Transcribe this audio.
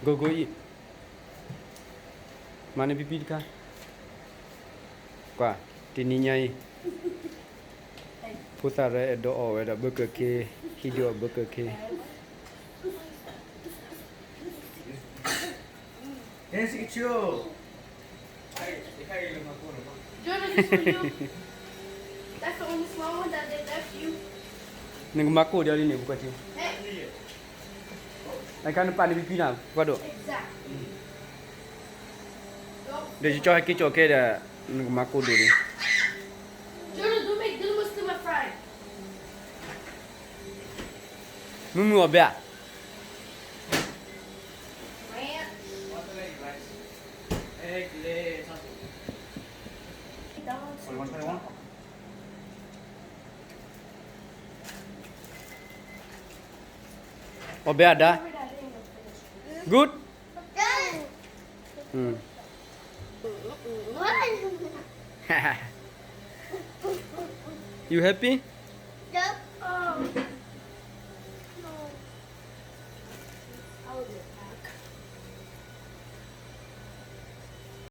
Go, go eat. မၤန့ၢ်ပံပံတခါ. ကွၢ်, တနံၤညါအံၤ ဖိသၣ်ရဲၣ် အဲၣ်ဒိးအီၣ်ဝဲဒၣ် Burger King, ဟံးဒုးအီၣ် Burger King. That's it, chill. Jordan, this for you. That's the only small one that they left you. နကမၤကိၣ်ဒီးလံန့ၣ် ပကွၢ်ထံ. အခါနပာ်န့ၣ်ပံပံနၤ ကွၢ်ဒိၣ်. Exactly. ဒီးယကၠီဟဲက့ၤကၠီခဲဒီး နကမၤကိၣ်ဒိၣ်လံ. Jordan, do make good Muslim fried. မုၢ်မုၢ်အီၣ်ဘဲဧါ. Ranch. What you want, twenty-one? အီၣ်ဘဲအဒါ. Good? Mm. You happy? Yep. Um, no. How was it?